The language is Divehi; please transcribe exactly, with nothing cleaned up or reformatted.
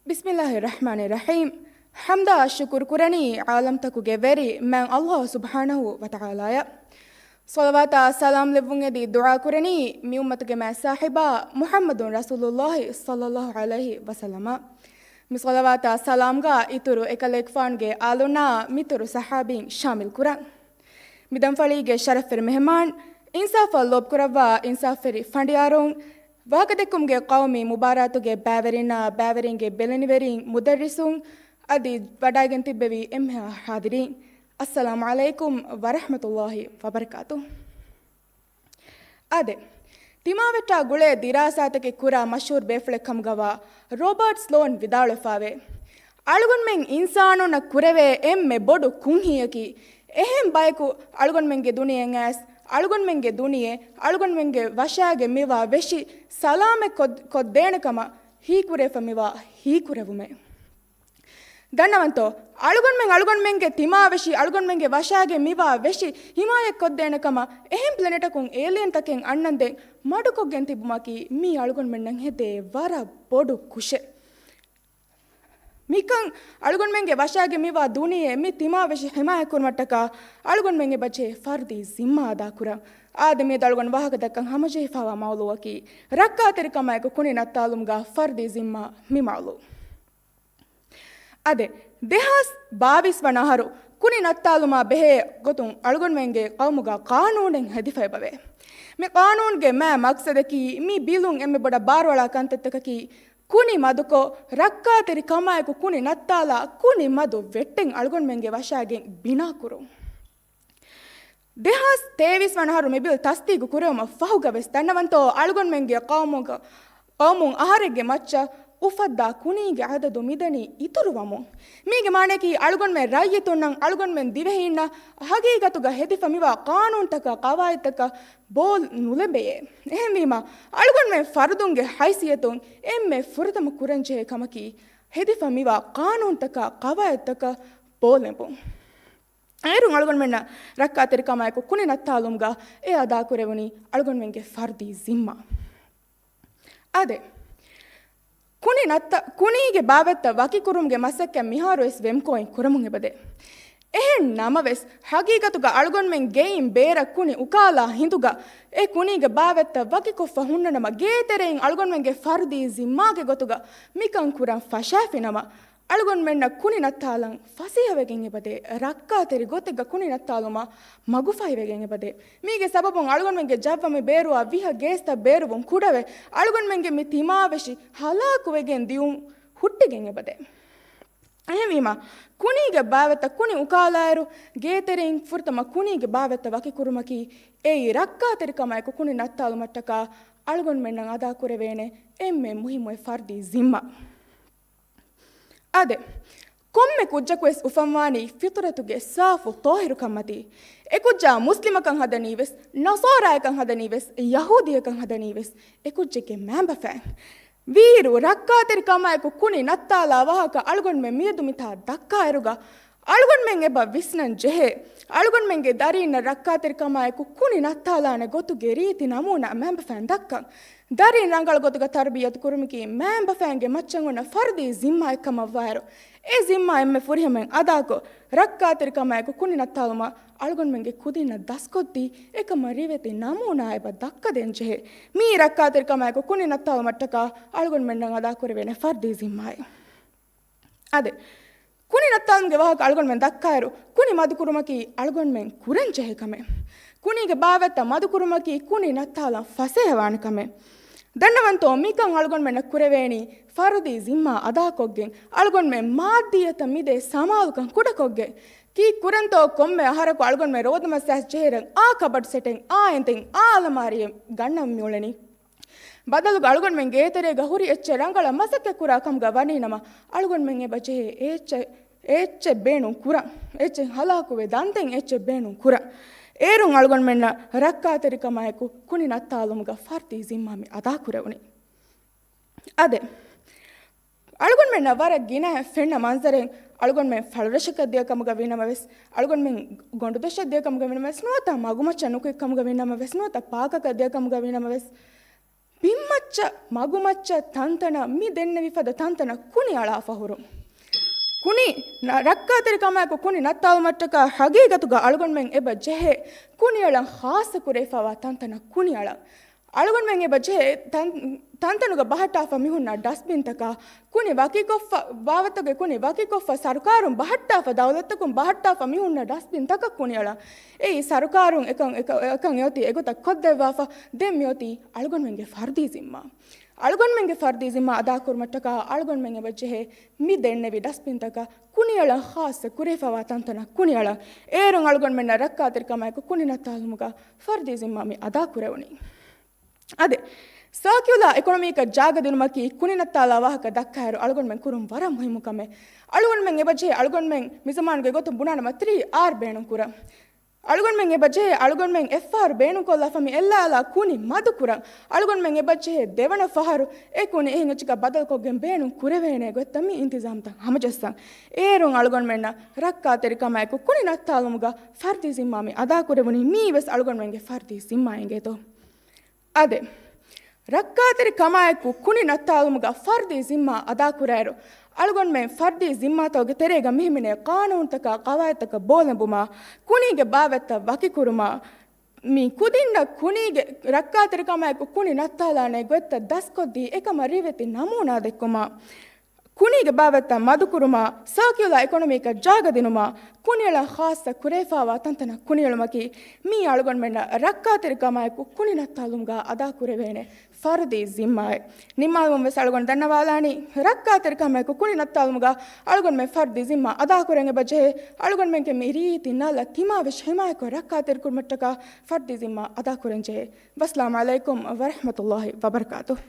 ބިސްމިއްލާހި ރަޙްމާނި ރަޙީމް. ޙަމްދާ ޝުކުރު ކުރަނީ ޢާލަމްތަކުގެ ވެރި މާތް ﷲ ސުބްޙާނަހޫ ވަތަޢާލާއަށް. ޞަލަވާތާ ސަލާމް ލެއްވުން އެދި ދުޢާ ކުރަނީ މި އުއްމަތުގެ މާތް ޞާޙިބާ މުޙައްމަދު ރަސޫލުﷲ ޞައްލަﷲ ޢަލައިހި ވަސައްލަމަށް. މި ޞަލަވާތާ ސަލާމްގަ އިތުރު އެކަލޭގެފާނުގެ އާލުންނާ މިތުރު ޞަޙާބީން ޝާމިލް ކުރަން. މި ދަންފަޅީގެ ޝަރަފްވެރި މެހެމާން، އިންސާފަށް ލޯބިކުރައްވާ އިންސާފްވެރި ފަނޑިޔާރުން، ވާހަކަދެއްކުމުގެ ޤައުމީ މުބާރާތުގެ ބައިވެރިންނާ ބައިވެރިންގެ ބެލެނިވެރިން، މުދައްރިސުން އަދި ވަޑައިގެން ތިއްބެވި އެންމެހާ ޙާޟިރީން، އައްސަލާމު ޢަލައިކުމް ވަރަޙްމަތުﷲ ވަބަރަކާތުހު. އާދެ، ތިމާވެއްޓާ ގުޅޭ ދިރާސާތަކެއް ކުރާ މަޝްހޫރު ބޭފުޅެއް ކަމުގަވާ ރޯބާޓް ސްލޯން ވިދާޅުވެފާވޭ، އަޅުގަނޑުމެން އިންސާނުންނަށް ކުރެވޭ އެންމެ ބޮޑު ކުންހިޔަކީ، އެހެން ބަޔަކު އަޅުގަނޑުމެންގެ ދުނިޔެއަށް އައިސް، އަޅުގަނޑުމެންގެ ދުނިޔެ، އަޅުގަނޑުމެންގެ ވަށާގެ މިވާ ވެށި ސަލާމަތް ކޮށް، ކޮށްދޭނެ ކަމަށް ހީކުރެވިފަ މިވާ ހީކުރެވުމެއް. ދަންނަވަންތޯ، އަޅުގަނޑުމެން އަޅުގަނޑުމެންގެ ތިމާވެށި، އަޅުގަނޑުމެންގެ ވަށާގެ މިވާ ވެށި ހިމާޔަތްކޮށްދޭނެ ކަމަށް އެހެން ޕްލެނެޓަކުން އޭލިއަންތަކެއް އަންނަންދެން މަޑުކޮށްގެން ތިބުމަކީ މީ އަޅުގަނޑުމެންނަށް ހެދޭ ވަރަށް ބޮޑު ކުށެއް. މިކަން އަޅުގަނޑުމެންގެ ވަށާގެ މިވާ ދުނިޔެ މި ތިމާވެށި ހިމާޔަތްކުރުމަށްޓަކާ އަޅުގަނޑުމެން އެބަޖެހޭ ފަރުދީ ޒިންމާ އަދާކުރަން. އާދެ، މިއަދު އަޅުގަނޑު ވާހަކަދައްކަން ހަމަޖެހިފާވާ މައުޟޫޢަކީ ރައްކާތެރިކަމާއެކު ކުނި ނައްތާލުމުގަ ފަރުދީ ޒިންމާ މި މައުޟޫޢު. އާދެ، ދެހާސް ބާވީސް ވަނަ އަހަރު ކުނި ނައްތާލުމާ ބެހޭ ގޮތުން އަޅުގަނޑުމެންގެ ޤައުމުގަ ޤާނޫނެއް ހެދިފައިބަވޭ. މި ޤާނޫނުގެ މާ މަޤްޞަދަކީ މި ބިލުން އެންމެ ބޮޑަށް ބާރުއަޅާ ކަންތައްތަކަކީ ކުނި މަދުކޮށް، ރައްކާތެރި ކަމާއެކު ކުނި ނައްތާލާ ކުނި މަދު ވެއްޓެން އަޅުގަނޑުމެންގެ ވަށާގެން ބިނާކުރުން. ދެހާސް ތޭވީސް ވަނަ އަހަރު މި ބިލް ތަސްދީގު ކުރެވުމަށް ފަހުގަ ވެސް ދަންނަވަންތޯ، އަޅުގަނޑުމެންގެ ޤައުމުގަ، ޤައުމުން އަހަރެއްގެ މައްޗަށް އުފައްދާ ކުނީގެ އަދަދު މިދަނީ އިތުރުވަމުން. މީގެ މާނައަކީ އަޅުގަނޑުމެން ރައްޔިތުންނަށް، އަޅުގަނޑުމެން ދިވެހީންނަށް ހަގީގަތުގަ ހެދިފަ މިވާ ޤާނޫނުތަކަށް، ޤަވާޢިދުތަކަށް ބޯލް ނުލެނބެޔޭ. އެހެންވީމަ، އަޅުގަނޑުމެން ފަރުދުންގެ ހައިސިއްޔަތުން އެންމެ ފުރަތަމަ ކުރަންޖެހޭ ކަމަކީ ހެދިފަ މިވާ ޤާނޫނުތަކާ، ޤަވާޢިދުތަކަށް ބޯލް ނެނބުން. އޭރުން އަޅުގަނޑުމެންނަށް ރައްކާތެރިކަމާއެކު ކުނި ނައްތާލުމުގަ އެ އަދާކުރެވުނީ އަޅުގަނޑުމެންގެ ފަރުދީ ޒިންމާ. އާދެ، ކުނި ނައްތަ، ކުނީގެ ބާވަތްތައް ވަކިކުރުމުގެ މަސައްކަތް މިހާރު ވެސް ވެމްކޯއިން ކުރަމުން އެބަދޭ. އެހެން ނަމަވެސް، ހަގީގަތުގަ އަޅުގަނޑުމެން ގެއިން ބޭރަށް ކުނި އުކާލާ ހިނދުގަ އެ ކުނީގެ ބާވަތްތައް ވަކިކޮށްފަ ހުންނަ ނަމަ، ގޭތެރެއިން އަޅުގަނޑުމެންގެ ފަރުދީ ޒިންމާގެ ގޮތުގަ މިކަން ކުރަން ފަށާފި ނަމަ، އަޅުގަނޑުމެންނަށް ކުނި ނައްތާލަން ފަސޭހަވެގެން އެބަދޭ، ރައްކާތެރި ގޮތެއްގަ ކުނި ނައްތާލުމަށް މަގުފަހިވެގެން އެބަދޭ. މީގެ ސަބަބުން އަޅުގަނޑުމެންގެ ޖައްވަ މި ބޭރުވާ ވިހަ ގޭސްތައް ބޭރުވުން ކުޑަވެ، އަޅުގަނޑުމެންގެ މި ތިމާވެށި ހަލާކުވެގެން ދިޔުން ހުއްޓިގެން އެބަދޭ. އެހެންވީމަ، ކުނީގެ ބާވަތްތައް ކުނި އުކާލާއިރު، ގޭތެރެއިން ފުރަތަމަ ކުނީގެ ބާވަތްތައް ވަކިކުރުމަކީ، އެއީ ރައްކާތެރިކަމާއެކު ކުނި ނައްތާލުމަށްޓަކާ އަޅުގަނޑުމެންނަށް އަދާކުރެވޭނެ އެންމެ މުހިއްމު އެއް ފަރުދީ ޒިންމާ. އާދެ، ކޮންމެ ކުއްޖަކުވެސް އުފަންވާނީ ފިޠުރަތުގެ ސާފު ޠާހިރުކަންމަތީ. އެކުއްޖާ މުސްލިމަކަށް ހަދަނީވެސް، ނަޞާރާޔަކަށް ހަދަނީވެސް، ޔަހޫދީއަކަށް ހަދަނީވެސް، އެކުއްޖެއްގެ މައިންބަފައިން. ވީއިރު ރައްކާތެރިކަމާއެކު ކުނި ނައްތާލާ ވާހަކަ އަޅުގަނޑުމެން މިއަދު މިތާ ދައްކާއިރުގަ، އަޅުގަނޑުމެން އެބަ ވިސްނަން ޖެހޭ، އަޅުގަނޑުމެންގެ ދަރީންނަށް ރައްކާތެރިކަމާއެކު ކުނި ނައްތާލާނެ ގޮތުގެ ރީތި ނަމޫނާ މައިންބަފައިން ދައްކަން. ދަރީން ރަނގަޅު ގޮތުގަ ތަރުބިޔަތު ކުރުމަކީ މައިންބަފައިންގެ މައްޗަށް އޮންނަ ފަރުދީ ޒިންމާއެއް ކަމަށްވާއިރު، އެ ޒިންމާ އެންމެ ފުރިހަމައިން އަދާކޮށް، ރައްކާތެރިކަމާއެކު ކުނި ނައްތާލުމަށް އަޅުގަނޑުމެންގެ ކުދިންނަށް ދަސްކޮށްދީ، އެކަމަށް ރިވެތި ނަމޫނާ އެބަ ދައްކަދޭން ޖެހޭ. މިއީ ރައްކާތެރިކަމާއެކު ކުނި ނައްތާލުމަށްޓަކާ އަޅުގަނޑުމެންނަށް އަދާކުރެވޭނެ ފަރުދީ ޒިންމާއެއް. އާދެ، ކުނި ނައްތާލުމުގެ ވާހަކަ އަޅުގަނޑުމެން ދައްކާއިރު، ކުނި މަދުކުރުމަކީ އަޅުގަނޑުމެން ކުރަން ޖެހޭ ކަމެއް. ކުނީގެ ބާވަތްތައް މަދުކުރުމަކީ ކުނި ނައްތާލަން ފަސޭހަވާނެ ކަމެއް. ދަންނަވަންތޯ، މިކަން އަޅުގަނޑުމެންނަށް ކުރެވޭނީ ފަރުދީ ޒިންމާ އަދާކޮށްގެން، އަޅުގަނޑުމެން މާއްދިއްޔަތަށް މިދޭ ސަމާލުކަން ކުޑަކޮށްގެން. ކީއްކުރަންތޯ، ކޮންމެ އަހަރަކު އަޅުގަނޑުމެން ރޯދަމަސް ޖެހިރަން އާ ކަބަޑް ސެޓެއް، އާ އެނދެން، އާ އަލަމާރިއެއް ގަންނަން މިއުޅެނީ. ބަދަލުގަ އަޅުގަނޑުމެން ގޭތެރޭގަ ހުރި އެއްޗެއް ރަނގަޅަށް މަސައްކަތްކުރާ ކަމުގަ ވަނީނަމަ، އަޅުގަނޑުމެން އެބަ ޖެހޭ އެ އެއްޗެއް، އެ އެއްޗެއް ބޭނުން ކުރަން. އެއްޗެއް ހަލާކުވެ ދަންދެން އެއްޗެއް ބޭނުން ކުރަން. އޭރުން އަޅުގަނޑުމެންނަށް ރައްކާތެރިކަމާއެކު ކުނި ނައްތާލުމުގަ ފަރުދީ ޒިންމާ މި އަދާކުރެވުނީ. އާދެ، އަޅުގަނޑުމެންނަށް ވަރަށް ގިނައިން ފެންނަ މަންޒަރެއް، އަޅުގަނޑުމެން ފަޅުރަށަކަށް ދިޔަ ކަމުގަ ވީނަމަވެސް، އަޅުގަނޑުމެން ގޮނޑުދޮށަށް ދިޔަ ކަމުގަ ވީނަމަވެސް، ނުވަތަ މަގުމައްޗަށް ނުކުތް ކަމުގަ ވީނަމަވެސް، ނުވަތަ ޕާކަކަށް ދިޔަ ކަމުގަ ވީނަމަވެސް، ބިންމައްޗަށް، މަގުމައްޗަށް، ތަންތަނަށް މި ދެންނެވި ފަދަ ތަންތަނަށް ކުނި އަޅާފަ ހުރުން. ކުނި ނަ-، ރައްކާތެރިކަމާއެކު ކުނި ނައްތާލުމަށްޓަކާ ހަގީގަތުގަ އަޅުގަނޑުމެން އެބަ ޖެހޭ ކުނިއަޅަން ޚާއްޞަ ކުރެވިފައިވާ ތަންތަނަށް ކުނިއަޅަން. އަޅުގަނޑުމެން އެބަ ޖެހޭ ތަން-، ތަންތަނުގަ ބަހައްޓާފަ މިހުންނަ ޑަސްބިންތަކާ ކުނި ވަކިކޮށްފަ، ބާވަތުގެ ކުނި ވަކިކޮށްފަ، ސަރުކާރުން ބަހައްޓާފަ، ދައުލަތްތަކުން ބަހައްޓާފަ މިހުންނަ ޑަސްބިންތަކަށް ކުނިއަޅަން. އެއީ ސަރުކާރުން އެކަން، އެކަ-، އެކަން އެއޮތީ އެގޮތަށް ކޮށްދެއްވާފަ، ދެން މިއޮތީ އަޅުގަނޑުމެންގެ ފަރުދީ ޒިންމާ. އަޅުގަނޑުމެންގެ ފަރުދީ ޒިންމާ އަދާކުރުމަށްޓަކާ އަޅުގަނޑުމެން އެބަ ޖެހޭ މި ދެންނެވި ޑަސްބިންތަކަށް ކުނިއަޅަން، ޚާއްޞަ ކުރެވިފައިވާ ތަންތަނަށް ކުނިއަޅަން. އޭރުން އަޅުގަނޑުމެންނަށް ރައްކާތެރިކަމާއެކު ކުނި ނައްތާލުމުގަ ފަރުދީ ޒިންމާ މި އަދާކުރެވުނީ. އަދި، ސާކިއުލާ އިކޮނޮމީއަށް ޖާގަ ދިނުމަކީ ކުނި ނައްތާލާ ވާހަކަ ދައްކާއިރު އަޅުގަނޑުމެން ކުރުން ވަރަށް މުހިއްމު ކަމެއް. އަޅުގަނޑުމެން އެބަޖެހޭ އަޅުގަނޑުމެން މިޒަމާނުގެ ގޮތުން ބުނާނަމަ ތްރީ އާރް ބޭނުން ކުރަން. އަޅުގަނޑުމެން އެބަޖެހޭ އަޅުގަނޑުމެން އެއްފަހަރު ބޭނުންކޮށްލާފަ މި އެއްލާލާ ކުނި މަދުކުރަން. އަޅުގަނޑުމެން އެބަޖެހޭ ދެވަނަ ފަހަރު އެ ކުނި އެހެން އެއްޗަކަށް ބަދަލުކޮށްގެން ބޭނުން ކުރެވޭނެ ގޮތްތައް މި އިންތިޒާމްތައް ހަމަޖައްސަން. އޭރުން އަޅުގަނޑުމެންނަށް ރައްކާތެރިކަމާއެކު ކުނި ނައްތާލުމުގަ ފަރުދީ ޒިންމާ މި އަދާކުރެވުނީ މީވެސް އަޅުގަނޑުމެންގެ ފަރުދީ ޒިންމާ އިނގޭތޯ. އާދެ، ރައްކާތެރި ކަމާއެކު ކުނި ނައްތާލުމުގަ ފަރުދީ ޒިންމާ އަދާކުރާއިރު، އަޅުގަނޑުމެން ފަރުދީ ޒިންމާތަކުގެ ތެރޭގަ މިހިމެނޭ ޤާނޫނުތަކާ ޤަވާއިދުތަކަށް ބޯލެނބުމާ، ކުނީގެ ބާވަތްތައް ވަކިކުރުމާ، މި ކުދިންނަށް ކުނީގެ ރައްކާތެރި ކަމާއެކު ކުނި ނައްތާލާނެ ގޮތްތައް ދަސްކޮށްދީ، އެކަމަށް ރިވެތި ނަމޫނާ ދެއްކުމާ، ކުނީގެ ބާވަތްތައް މަދުކުރުމާ، ސާކިއުލާ އިކޮނޮމީއަށް ޖާގަ ދިނުމާ، ކުނިއަޅަން ޚާއްޞަ ކުރެވިފައިވާ ތަންތަނަށް ކުނިއެޅުމަކީ، މީ އަޅުގަނޑުމެންނަށް ރައްކާތެރި ކަމާއެކު ކުނި ނައްތާލުމުގަ އަދާކުރެވޭނެ ފަރުދީ ޒިންމާއެއް. ނިންމާލުމުން ވެސް އަޅުގަނޑު ދަންނަވާލާނީ، ރައްކާތެރި ކަމާއެކު ކުނި ނައްތާލުމުގަ އަޅުގަނޑުމެން ފަރުދީ ޒިންމާ އަދާކުރަން އެބަ ޖެހޭ. އަޅުގަނޑުމެންގެ މި ރީތި ނަލަ ތިމާވެށި ހިމާޔަތްކޮށް ރައްކާތެރިކުރުމަށްޓަކާ ފަރުދީ ޒިންމާ އަދާކުރަން ޖެހޭ. ވައްސަލާމު ޢަލައިކުމް ވަރަޙްމަތުﷲ ވަބަރަކާތުހު.